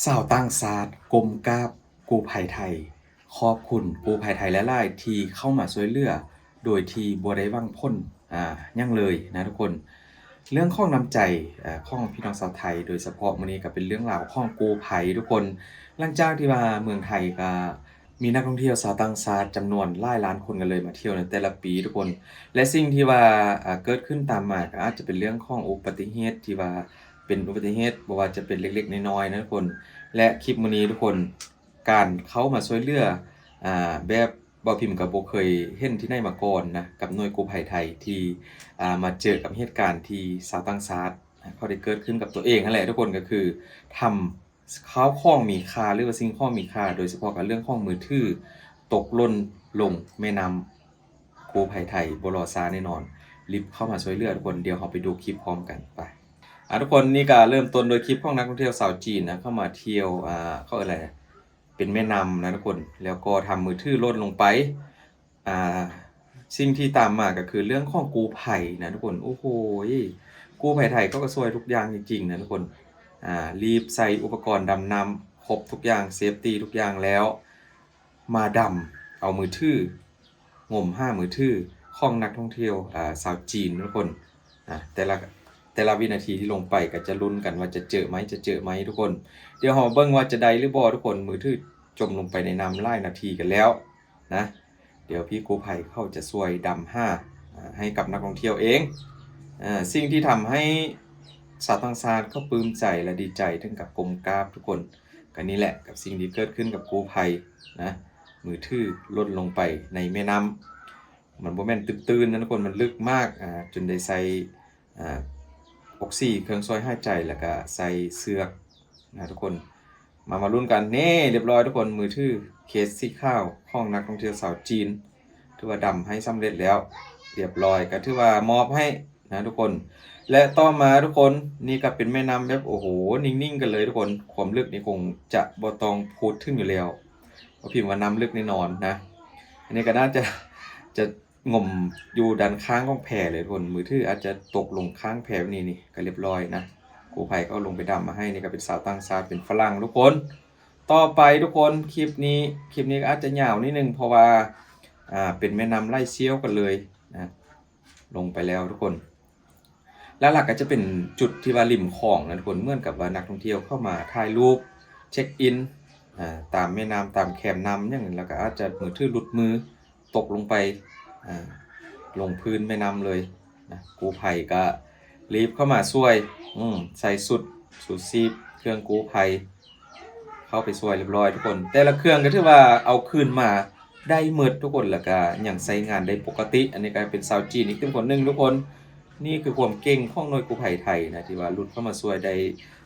ຊາວຕ່າງຊາດກົ້ມກາບກູ້ໄພໄທ, ຂອບຄຸນກູ້ໄພໄທຫຼາຍໆທີ່ເຂົ້າມາຊ່ວຍເຫຼືອໂດຍທີ່ບໍ່ໄດ້ຫວັງຜົນ ອາ ຫຍັງເລີຍນະທຸກຄົນ. ເລື່ອງຂອງນ້ຳໃຈ ອາ ຂອງພີ່ນ້ອງຊາວໄທ ໂດຍສະເພາະມື້ນີ້ກໍເປັນເລື່ອງລາວຂອງກູ້ໄພທຸກຄົນ. ຫຼັງຈາກທີ່ວ່າເມືອງໄທກໍ ມີນັກທ່ອງທ່ຽວຊາວຕ່າງຊາດຈຳນວນຫຼາຍລ້ານຄົນກັນເລີຍມາທ່ຽວໃນແຕ່ລະປີທຸກຄົນ ແລະ ສິ່ງທີ່ວ່າ ເກີດຂຶ້ນຕາມມາກໍອາດຈະເປັນເລື່ອງຂອງອຸບັດຕິເຫດທີ່ວ່າເປັນອຸບັດຕິເຫດ ບໍ່ວ່າຈະເປັນເລັກໆນ້ອຍໆນະທຸກຄົນ ແລະ ຄລິບມື້ນີ້ທຸກຄົນ ການເຂົ້າມາຊ່ວຍເຫຼືອ ອາ ແບບບ່າວພິມກໍບໍ່ເຄີຍເຫັນທີ່ໃນມາກ່ອນນະ ກັບໜ່ວຍກູ້ໄພໄທທີ່ ອາ ມາເຈີກັບເຫດການທີ່ຊາວຕ່າງຊາດ ເຂົາໄດ້ເກີດຂຶ້ນກັບຕົວເອງຫັ້ນແຫຼະທຸກຄົນ ກໍຄືທຳ ຂ້າວຂອງມີຄ່າ ຫຼືວ່າສິ່ງຂອງມີຄ່າ ໂດຍສະເພາະກັບເລື່ອງຂອງມືຖືຕົກຫຼົ່ນລົງແມ່ນ້ຳ. ກູ້ໄພໄທບໍ່ລໍຊ້າແນ່ນອນ ຣີບເຂົ້າມາຊ່ວຍເຫຼືອທຸກຄົນ. ດຽວເຮົາໄປດູຄລິບພ້ອມກັນ ໄປ. ອາ ທຸກຄົນ ນີ້ກໍເລີ່ມຕົ້ນໂດຍຄລິບຂອງນັກທ່ອງທ່ຽວຊາວຈີນນະ ເຂົ້າມາທ່ຽວ ອາ ເຂົາເອີ້ນຫຍັງ ເປັນແມ່ນ້ຳນະທຸກຄົນ ແລ້ວກໍທຳມືຖືຫຼົ່ນລົງໄປ. ອາ ສິ່ງທີ່ຕາມມາກໍຄືເລື່ອງຂອງກູ້ໄພນະທຸກຄົນ. ໂອ້ໂຫ ກູ້ໄພໄທເຂົາກໍຊ່ວຍທຸກຢ່າງຈິງໆນະທຸກຄົນ. ອາ ຣີບໃສ່ອຸປະກອນດຳນ້ຳ ຄົບທຸກຢ່າງ ເຊຟຕີທຸກຢ່າງແລ້ວ ມາດຳເອົາມືຖື ງົມຫາມືຖືຂອງນັກທ່ອງທ່ຽວ ອາ ຊາວຈີນນະທຸກຄົນ. ອາ ແຕ່ລະ ແຕ່ລະວິນາທີທີ່ລົງໄປກໍຈະລຸ້ນກັນວ່າຈະເຈີໄໝ ຈະເຈີໄໝທຸກຄົນ. ດຽວເຮົາມາເບິ່ງວ່າຈະໄດ້ຫຼືບໍ່ທຸກຄົນ. ມືຖືຈົມລົງໄປໃນນ້ຳຫຼາຍນາທີກັນແລ້ວນະ. ດຽວພີ່ກູ້ໄພເຂົາຈະຊ່ວຍດຳຫາ ອາ ໃຫ້ກັບນັກທ່ອງທ່ຽວເອງ. ອາ ສິ່ງທີ່ທຳໃຫ້ຊາວຕ່າງຊາດເຂົາປຶ້ມໃຈ ແລະ ດີໃຈເຖິງກັບກົ້ມກາບທຸກຄົນ ກໍນີ້ແຫຼະ ກັບສິ່ງທີ່ເກີດຂຶ້ນກັບກູ້ໄພນະ ມືຖືຫຼົ່ນລົງໄປໃນແມ່ນ້ຳ. ມັນບໍ່ແມ່ນຕຶກຕື້ນນະທຸກຄົນ ມັນລຶກມາກ ອາ ຈົນໄດ້ໃສ່ ອາ ອອກຊີ ເຄື່ອງຊ່ວຍຫາຍໃຈ ແລ້ວກະໃສ່ເຊືອກນະທຸກຄົນ. ມາ ມາລຸ້ນກັນ. ນີ້ ລຽບລ້ອຍທຸກຄົນ ມືຖືເຄສສີຂາວຂອງນັກທ່ອງທ່ຽວຊາວຈີນ ຖືວ່າດຳໃຫ້ສຳເລັດແລ້ວ ລຽບລ້ອຍ ກໍຖືວ່າມອບໃຫ້ນະທຸກຄົນ. ແລະ ຕໍ່ມາທຸກຄົນ ນີ້ກໍເປັນແມ່ນ້ຳແບບ ໂອ້ໂຫ ນິ່ງໆກັນເລີຍທຸກຄົນ. ຄວາມເລິກນີ້ຄົງຈະບໍ່ຕ້ອງພູດເຖິງຢູ່ແລ້ວ ເພາະພິມວ່ານ້ຳເລິກແນ່ນອນນະ. ອັນນີ້ກໍໜ້າຈະ ຈະ ງົມຢູ່ດ້ານຂ້າງຂອງແພເລີຍທຸກຄົນ. ມືຖືອາດຈະຕົກລົງຂ້າງແພແບບນີ້ ນີ້ກໍລຽບລ້ອຍນະ. ກູ້ໄພເຂົາລົງໄປດຳມາໃຫ້. ນີ້ກໍເປັນຊາວຕ່າງຊາດ ເປັນຝຣັ່ງທຸກຄົນ. ຕໍ່ໄປທຸກຄົນ ຄລິບນີ້ ຄລິບນີ້ກໍອາດຈະຍາວນິດໜຶ່ງ ເພາະວ່າ ອາ ເປັນແມ່ນ້ຳໄຫຼສ່ຽວກັນເລີຍນະ. ລົງໄປແລ້ວທຸກຄົນ. ຫຼັກໆກໍຈະເປັນຈຸດທີ່ວ່າລິມຂອງນະທຸກຄົນ ເໝືອນກັບວ່ານັກທ່ອງທ່ຽວເຂົ້າມາຖ່າຍຮູບ ເຊັກອິນ ອາ ຕາມແມ່ນ້ຳ ຕາມແຄມນ້ຳຫຍັງ ແລ້ວກໍອາດຈະມືຖືຫຼຸດມື ຕົກລົງໄປ ອາ ລົງພື້ນແມ່ນ້ຳເລີຍນະ. ກູ້ໄພກໍຣີບເຂົ້າມາຊ່ວຍ ອືມ ໃສ່ຊຸດຊູຊີບ ເຄື່ອງກູ້ໄພ ເຂົ້າໄປຊ່ວຍລຽບລ້ອຍທຸກຄົນ. ແຕ່ລະເຄື່ອງກໍຖືວ່າເອົາຄືນມາໄດ້ໝົດທຸກຄົນ ແລ້ວກໍຍັງໃຊ້ງານໄດ້ປົກກະຕິ. ອັນນີ້ກໍເປັນຊາວຈີນອີກເປັນຄົນໜຶ່ງທຸກຄົນ. ນີ້ຄືຄວາມເກັ່ງຂອງໜ່ວຍກູ້ໄພໄທນະ ທີ່ວ່າຫຼຸດເຂົ້າມາຊ່ວຍໄດ້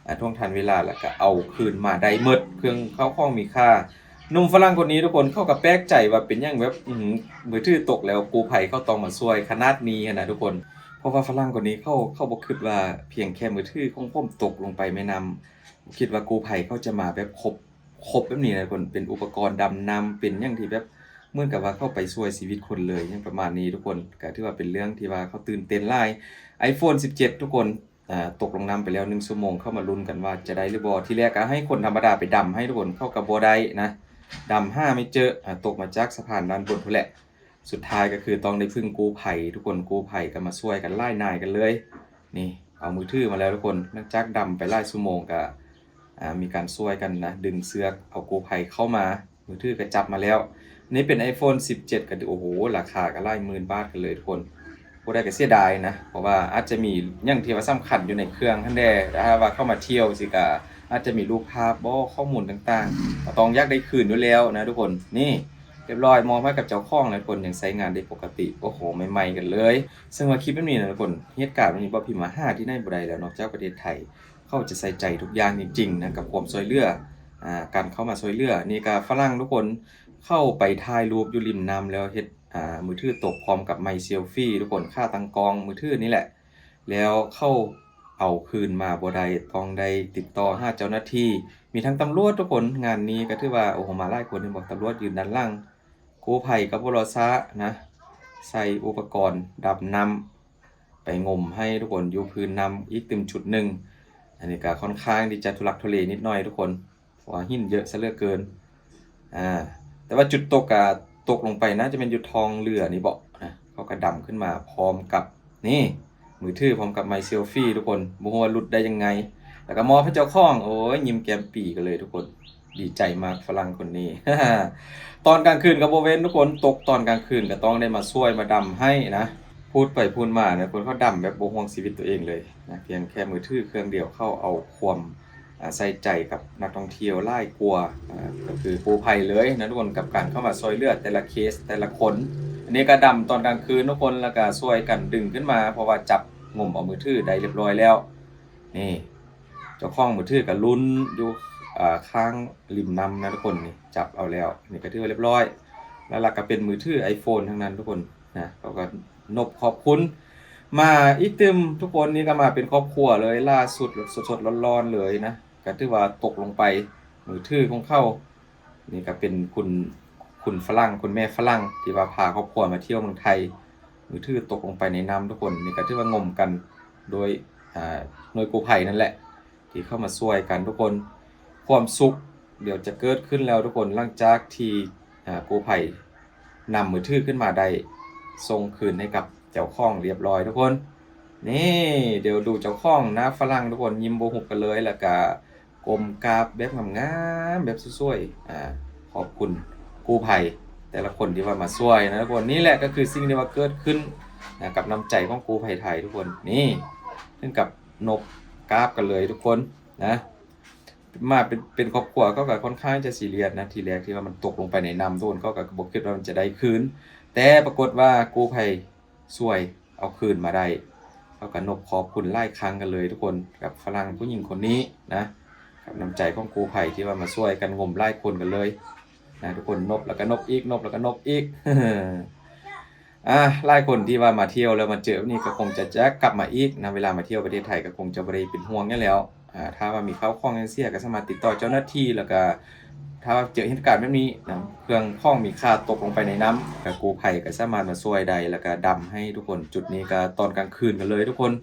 ອາ ທ່ວງທັນເວລາ ແລ້ວກໍເອົາຄືນມາໄດ້ໝົດ ເຄື່ອງເຂົ້າຂອງມີຄ່າ. ໜຸ່ມຝຣັ່ງຄົນນີ້ທຸກຄົນ ເຂົາກໍແປກໃຈວ່າເປັນຫຍັງແບບ ອື ມືຖືຕົກແລ້ວກູ້ໄພເຂົາຕ້ອງມາຊ່ວຍຂະໜາດນີ້ຫັ້ນນະທຸກຄົນ. ເພາະວ່າຝຣັ່ງຄົນນີ້ເຂົາ ເຂົາບໍ່ຄິດວ່າພຽງແຄ່ມືຖືຂອງຜົມຕົກລົງໄປແມ່ນ້ຳ ບໍ່ຄິດວ່າກູ້ໄພເຂົາຈະມາແບບຄົບ ຄົບແບບນີ້ນະທຸກຄົນ. ເປັນອຸປະກອນດຳນ້ຳ ເປັນຫຍັງທີ່ແບບເໝືອນກັບວ່າເຂົາໄປຊ່ວຍຊີວິດຄົນເລີຍ ຫຍັງປະມານນີ້ທຸກຄົນ. ກໍຖືວ່າເປັນເລື່ອງທີ່ວ່າເຂົາຕື່ນເຕັ້ນຫຼາຍ. ໄອໂຟນສິບເຈັດທຸກຄົນ ອາ ຕົກລົງນ້ຳໄປແລ້ວໜຶ່ງຊົ່ວໂມງ ເຂົ້າມາລຸ້ນກັນວ່າຈະໄດ້ຫຼືບໍ່. ທີແລກກໍໃຫ້ຄົນທຳມະດາໄປດຳໃຫ້ທຸກຄົນ ເຂົາກໍບໍ່ໄດ້ນະ ດຳຫາໄມ່ເຈີ ອາ ຕົກມາຈາກສະພານດ້ານບົນພຸ້ນແຫຼະ. ສຸດທ້າຍກໍຄືຕ້ອງໄດ້ເພິ່ງກູ້ໄພທຸກຄົນ. ກູ້ໄພກໍມາຊ່ວຍກັນຫຼາຍນາຍກັນເລີຍ. ນີ້ ເອົາມືຖືມາແລ້ວທຸກຄົນ. ຫຼັງຈາກດຳໄປຫຼາຍຊົ່ວໂມງກໍ ອາ ມີການຊ່ວຍກັນນະ ດຶງເຊືອກເອົາກູ້ໄພເຂົ້າມາ. ມືຖືກໍຈັບມາແລ້ວ. ນີ້ເປັນໄອໂຟນສິບເຈັດ ກໍ ໂອ້ໂຫ ລາຄາກໍຫຼາຍໝື່ນບາດກັນເລີຍທຸກຄົນ. ຜູ້ໃດກໍເສຍດາຍນະ ເພາະວ່າອາດຈະມີຫຍັງທີ່ວ່າສຳຄັນຢູ່ໃນເຄື່ອງຫັ້ນແດ່. ຖ້າຫາກວ່າເຂົ້າມາທ່ຽວຊີ້ກໍອາດຈະມີຮູບພາບບໍ ຂໍ້ມູນຕ່າງໆ ກໍຕ້ອງຢາກໄດ້ຄືນຢູ່ແລ້ວນະທຸກຄົນ. ນີ້ ລຽບລ້ອຍ ມອບໃຫ້ກັບເຈົ້າຂອງແລ້ວທຸກຄົນ ຍັງໃຊ້ງານໄດ້ປົກກະຕິ. ໂອ້ໂຫ ໃໝ່ໆກັນເລີຍ. ເຊິ່ງວ່າຄລິບແບບນີ້ນະທຸກຄົນ ເຫດການແບບນີ້ ບໍ່ພິມວ່າຫາທີ່ໃນບໍ່ໄດ້ແລ້ວ ນອກຈາກປະເທດໄທ. ເຂົາຈະໃສ່ໃຈທຸກຢ່າງຈິງໆນະ ກັບຄວາມຊ່ວຍເຫຼືອ ອາ ການເຂົ້າມາຊ່ວຍເຫຼືອ. ນີ້ກໍຝຣັ່ງທຸກຄົນ ເຂົາໄປຖ່າຍຮູບຢູ່ລິມນ້ຳແລ້ວເຮັດ ອາ ມືຖືຕົກ ພ້ອມກັບໄມ້ເຊວຟີທຸກຄົນ ຂາຕັ້ງກ້ອງມືຖືນີ້ແຫຼະ. ແລ້ວເຂົາເອົາຄືນມາບໍ່ໄດ້ ຕ້ອງໄດ້ຕິດຕໍ່ຫາເຈົ້າໜ້າທີ່ ມີທັງຕຳຫຼວດທຸກຄົນ. ງານນີ້ກໍຖືວ່າ ໂອ້ໂຫ ມາຫຼາຍຄົນ ເຫັນບໍ່ ຕຳຫຼວດຢືນດ້ານຫຼັງ. ກູ້ໄພກໍບໍ່ລໍຊ້ານະ ໃສ່ອຸປະກອນດຳນ້ຳ ໄປງົມໃຫ້ທຸກຄົນຢູ່ພື້ນນ້ຳອີກຕື່ມຊຸດໜຶ່ງ. ອັນນີ້ກໍຄ່ອນຂ້າງທີ່ຈະທຸລັກທຸເລນິດໜ້ອຍທຸກຄົນ. ເພາະວ່າຫີນເຍອະຊະເຫຼືອເກີນ. ອ່າ ແຕ່ວ່າຈຸດຕົກກະຕົກລົງໄປ ໜ້າຈະແມ່ນຢູ່ທ້ອງເຮືອນີ້ເບາະນະ. ເຂົາກະດຳຂຶ້ນມາພ້ອມກັບ ນີ້ ມືຖືພ້ອມກັບໄມເຊລຟີທຸກຄົນ. ບໍ່ຮູ້ວ່າຫຼຸດໄດ້ຍັງໄງ ແລ້ວກະມອບໃຫ້ເຈົ້າຂອງ. ໂອ້ຍ ຍິ້ມແກ້ມປີກັນເລີຍທຸກຄົນ. ດີໃຈມາກຝຣັ່ງຄົນນີ້. ຕອນກາງຄືນກໍບໍ່ເວັ້ນທຸກຄົນ, ຕົກຕອນກາງຄືນກໍຕ້ອງໄດ້ມາຊ່ວຍມາດຳໃຫ້ນະ. ພູດໄປພູດມານະ ຄົນເຂົາດຳແບບບໍ່ຫ່ວງຊີວິດຕົວເອງເລີຍນະ. ພຽງແຄ່ມືຖືເຄື່ອງດຽວ ເຂົາເອົາຄວາມ ອາ ໃສ່ໃຈກັບນັກທ່ອງທ່ຽວຫຼາຍກວ່າ ອາ ກໍຄືກູ້ໄພເລີຍນະທຸກຄົນ ກັບການເຂົ້າມາຊ່ວຍເຫຼືອແຕ່ລະເຄສ ແຕ່ລະຄົນ. ອັນນີ້ກໍດຳຕອນກາງຄືນທຸກຄົນ ແລ້ວກໍຊ່ວຍກັນດຶງຂຶ້ນມາ ເພາະວ່າຈັບງົມເອົາມືຖືໄດ້ລຽບຮ້ອຍແລ້ວ. ນີ້ ເຈົ້າຂອງມືຖືກໍລຸ້ນຢູ່ ອາ ຂ້າງລິມນ້ຳນະທຸກຄົນ. ນີ້ ຈັບເອົາແລ້ວ ນີ້ກໍຖືວ່າລຽບຮ້ອຍ. ແລ້ວລະກໍເປັນມືຖືໄອໂຟນທັງນັ້ນທຸກຄົນນະ. ເຂົາກໍນົບຂອບຄຸນມາອີກຕື່ມທຸກຄົນ. ນີ້ກໍມາເປັນຄອບຄົວເລີຍ ລ່າສຸດ ແບບສົດໆຮ້ອນໆເລີຍນະ. ກໍຖືວ່າຕົກລົງໄປ ມືຖືຂອງເຂົາ. ນີ້ກໍເປັນຄຸນ ຄຸນຝຣັ່ງ ຄຸນແມ່ຝຣັ່ງ ທີ່ວ່າພາຄອບຄົວມາທ່ຽວເມືອງໄທ. ມືຖືຕົກລົງໄປໃນນ້ຳທຸກຄົນ. ນີ້ກໍຖືວ່າງົມກັນໂດຍ ອາ ໜ່ວຍກູ້ໄພນັ້ນແຫຼະ ທີ່ເຂົ້າມາຊ່ວຍກັນທຸກຄົນ. ຄວາມສຸກດຽວຈະເກີດຂຶ້ນແລ້ວທຸກຄົນ ຫຼັງຈາກທີ່ ອາ ກູ້ໄພນຳມືຖືຂຶ້ນມາໄດ້ ສົ່ງຄືນໃຫ້ກັບເຈົ້າຂອງລຽບຮ້ອຍທຸກຄົນ. ນີ້ ດຽວດູເຈົ້າຂອງໜ້າຝຣັ່ງທຸກຄົນ ຍິ້ມບໍ່ຫຸບກັນເລີຍ ແລ້ວກະກົ້ມກາບແບບງາມໆ ແບບສວຍໆ ອາ ຂອບຄຸນກູ້ໄພແຕ່ລະຄົນທີ່ວ່າມາຊ່ວຍນະທຸກຄົນ. ນີ້ແຫຼະກໍຄືສິ່ງທີ່ວ່າເກີດຂຶ້ນນະ ກັບນ້ຳໃຈຂອງກູ້ໄພໄທທຸກຄົນ. ນີ້ ເຖິງກັບນົບກາບກັນເລີຍທຸກຄົນນະ. ມາເປັນ ເປັນຄອບຄົວ ເຂົາກໍຄ່ອນຂ້າງຈະຊີຣຽສນະ. ທີແລກທີ່ວ່າມັນຕົກລົງໄປໃນນ້ຳ ທຸກຄົນ ເຂົາກໍບໍ່ຄິດວ່າມັນຈະໄດ້ຄືນ ແຕ່ປາກົດວ່າກູ້ໄພຊ່ວຍເອົາຄືນມາໄດ້. ເຂົາກໍນົບຂອບຄຸນຫຼາຍຄັ້ງກັນເລີຍທຸກຄົນ ກັບຝຣັ່ງຜູ້ຍິງຄົນນີ້ນະ ກັບນ້ຳໃຈຂອງກູ້ໄພທີ່ວ່າມາຊ່ວຍກັນງົມຫຼາຍຄົນກັນເລີຍນະທຸກຄົນ. ນົບແລ້ວກໍນົບອີກ ນົບແລ້ວກໍນົບອີກ. ອາ ຫຼາຍຄົນທີ່ວ່າມາທ່ຽວແລ້ວມາເຈີແບບນີ້ ກໍຄົງຈະ ຈະກັບມາອີກນະ. ເວລາມາທ່ຽວປະເທດໄທກໍຄົງຈະບໍ່ໄດ້ເປັນຫ່ວງຫຍັງແລ້ວ. ອາ ຖ້າວ່າມີເຂົ້າຂອງຫຍັງເສຍ ກໍສາມາດຕິດຕໍ່ເຈົ້າໜ້າທີ່ ແລ້ວກໍຖ້າວ່າເຈີເຫດການແບບນີ້ນະ ເຄື່ອງຂອງມີຄ່າຕົກລົງໄປໃນນ້ຳ ກໍກູ້ໄພກໍສາມາດມາຊ່ວຍໄດ້ ແລ້ວກໍດຳໃຫ້ທຸກຄົນ. ຈຸດນີ້ກໍຕອນກາງຄືນກັນເລີຍທຸກຄົນ.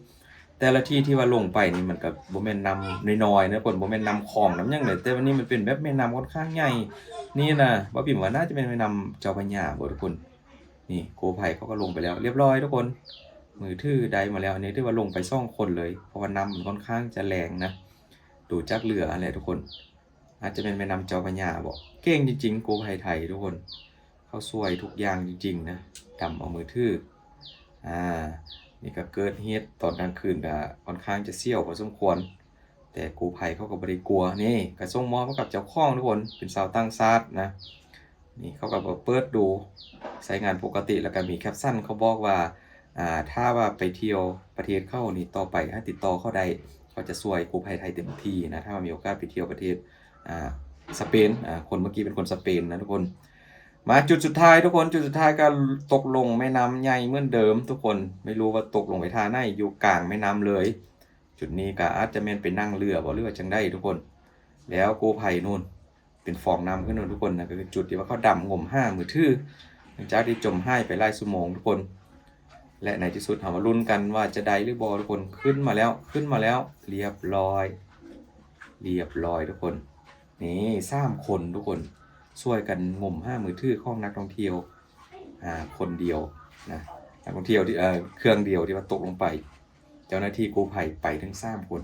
ແຕ່ລະທີ່ທີ່ວ່າລົງໄປນີ້ ມັນກໍບໍ່ແມ່ນນ້ຳນ້ອຍໆນະທຸກຄົນ ບໍ່ແມ່ນນ້ຳຂອງນ້ຳຫຍັງເລີຍ ແຕ່ວ່ານີ້ມັນເປັນແບບແມ່ນ້ຳຂ້ອນຂ້າງໃຫຍ່ນີ້ນະ. ບ່າວພິມວ່າໜ້າຈະແມ່ນແມ່ນ້ຳເຈົ້າພະຍາບໍທຸກຄົນ. ນີ້ ກູ້ໄພເຂົາກໍລົງໄປແລ້ວລຽບຮ້ອຍທຸກຄົນ. ມືຖືໄດ້ມາແລ້ວ. ອັນນີ້ຖືວ່າລົງໄປສອງຄົນເລີຍ ເພາະວ່ານ້ຳມັນຂ້ອນຂ້າງຈະແຮງນະ. ດູຈາກເຮືອຫັ້ນແຫຼະທຸກຄົນ. ອາດຈະແມ່ນແມ່ນ້ຳເຈົ້າພະຍາບໍ. ເກັ່ງຈິງໆ ກູ້ໄພໄທທຸກຄົນ. ເຂົາຊ່ວຍທຸກຢ່າງຈິງໆນະ. ດຳເອົາມືຖື. ອາ ນີ້ກໍເກີດເຫດຕອນກາງຄືນ ກໍຂ້ອນຂ້າງຈະສ່ຽວພໍສົມຄວນ. ແຕ່ກູ້ໄພເຂົາກໍບໍ່ໄດ້ກົວ. ນີ້ ກໍສົ່ງມອບໃຫ້ກັບເຈົ້າຂອງທຸກຄົນ ເປັນຊາວຕ່າງຊາດນະ. ນີ້ເຂົາກໍມາເປີດດູ ໃຊ້ງານປົກກະຕິ ແລ້ວກໍມີແຄັບຊັນ ເຂົາບອກວ່າ ອາ ຖ້າວ່າໄປທ່ຽວປະເທດເຂົານີ້ ຕໍ່ໄປໃຫ້ຕິດຕໍ່ເຂົາໄດ້ ເຂົາຈະຊ່ວຍກູ້ໄພໄທເຕັມທີ່ນະ. ຖ້າວ່າມີໂອກາດໄປທ່ຽວປະເທດ ອາ ສະເປນ ອາ ຄົນເມື່ອກີ້ເປັນຄົນສະເປນນະທຸກຄົນ. ມາຈຸດສຸດທ້າຍທຸກຄົນ ຈຸດສຸດທ້າຍກໍຕົກລົງແມ່ນ້ຳໃຫຍ່ເໝືອນເດີມທຸກຄົນ. ໄມ່ຮູ້ວ່າຕົກລົງໄປທ່າໃດ ຢູ່ກາງແມ່ນ້ຳເລີຍ. ຈຸດນີ້ກໍອາດຈະແມ່ນໄປນັ່ງເຮືອບໍ ຫຼືວ່າຈັ່ງໃດທຸກຄົນ. ແລ້ວກູ້ໄພນູ້ນ ເປັນຟອງນ້ຳຂຶ້ນນູ້ນທຸກຄົນນະ ກໍຄືຈຸດທີ່ວ່າເຂົາດຳງົມຫາມືຖື ຫຼັງຈາກທີ່ຈົມຫາຍໄປຫຼາຍຊົ່ວໂມງທຸກຄົນ. ແລະໃນທີ່ສຸດເຮົາມາລຸ້ນກັນວ່າຈະໄດ້ຫຼືບໍ່ທຸກຄົນ. ຂຶ້ນມາແລ້ວ ຂຶ້ນມາແລ້ວ ລຽບຮ້ອຍ ລຽບຮ້ອຍທຸກຄົນ. ນີ້ ສາມຄົນທຸກຄົນ ຊ່ວຍກັນງົມຫາມືຖືຂອງນັກທ່ອງທ່ຽວ ອາ ຄົນດຽວນະ ນັກທ່ອງທ່ຽວທີ່ ເອີ ເຄື່ອງດຽວທີ່ວ່າຕົກລົງໄປ. ເຈົ້າໜ້າທີ່ກູ້ໄພໄປເຖິງສາມຄົນ.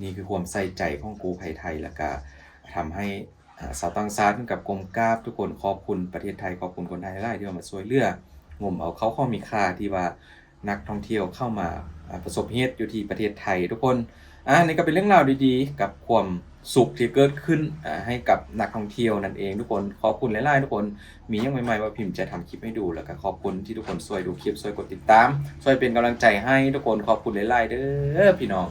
ນີ້ຄືຄວາມໃສ່ໃຈຂອງກູ້ໄພໄທ ແລ້ວກະທຳໃຫ້ ອາ ຊາວຕ່າງຊາດເຖິງກັບກົ້ມກາບທຸກຄົນ. ຂອບຄຸນປະເທດໄທ ຂອບຄຸນຄົນໄທຫຼາຍໆ ທີ່ວ່າມາຊ່ວຍເຫຼືອ ງົມເອົາເຂົ້າຂອງມີຄ່າທີ່ວ່ານັກທ່ອງທ່ຽວເຂົ້າມາ ອາ ປະສົບເຫດຢູ່ທີ່ປະເທດໄທທຸກຄົນ. ອາ ນີ້ກໍເປັນເລື່ອງລາວດີໆ ກັບຄວາມສຸກທີ່ເກີດຂຶ້ນ ອາ ໃຫ້ກັບນັກທ່ອງທ່ຽວນັ້ນເອງທຸກຄົນ. ຂອບຄຸນຫຼາຍໆທຸກຄົນ. ມີຫຍັງໃໝ່ໆ ບ່າວພິມຈະທຳຄລິບໃຫ້ດູ ແລ້ວກໍຂອບຄຸນທີ່ທຸກຄົນຊ່ວຍດູຄລິບ ຊ່ວຍກົດຕິດຕາມ ຊ່ວຍເປັນກຳລັງໃຈໃຫ້ທຸກຄົນ. ຂອບຄຸນຫຼາຍໆເດີພີ່ນ້ອງ.